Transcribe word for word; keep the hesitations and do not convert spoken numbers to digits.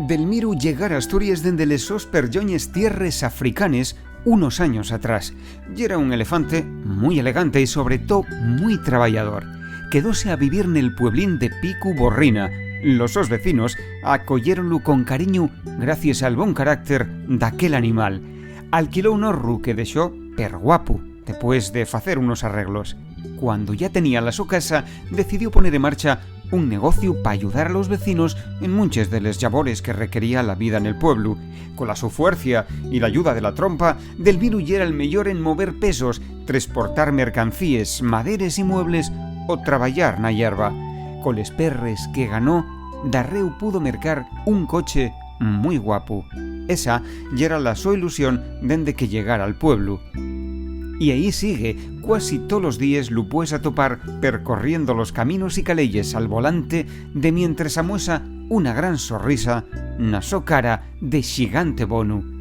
Delmiru llegara a Asturies dende les sos perlloñes tierres africanes unos años atrás. Yera un elefante mui elegante y, sobre too, mui trabayador. Quedóse a vivir nel pueblín de Picu Borrina. Los sos vecinos acoyéronlu con cariñu gracies al bon carácter d'aquel animal. Alquiló un horru que dexó per guapu, depués de facer unos arreglos. Cuando ya tenía la so casa, decidió poner en marcha un negociu p'ayudar a los vecinos en munches de les llabores que requería la vida nel pueblu. Cola so fuercia y l'ayuda de la trompa, Delmiru yera'l meyor en mover pesos, tresportar mercancíes, maderes y muebles o trabayar na yerba. Coles perres que ganó, darréu pudo mercar un coche mui guapu. Esa yera la so ilusión dende que llegara al pueblu. Y ehí sigue, cuasi tolos díes lu pues atopar percorriendo los caminos y caleyes al volante, de mientres amuesa una gran sorrisa na so cara de xigante bonu.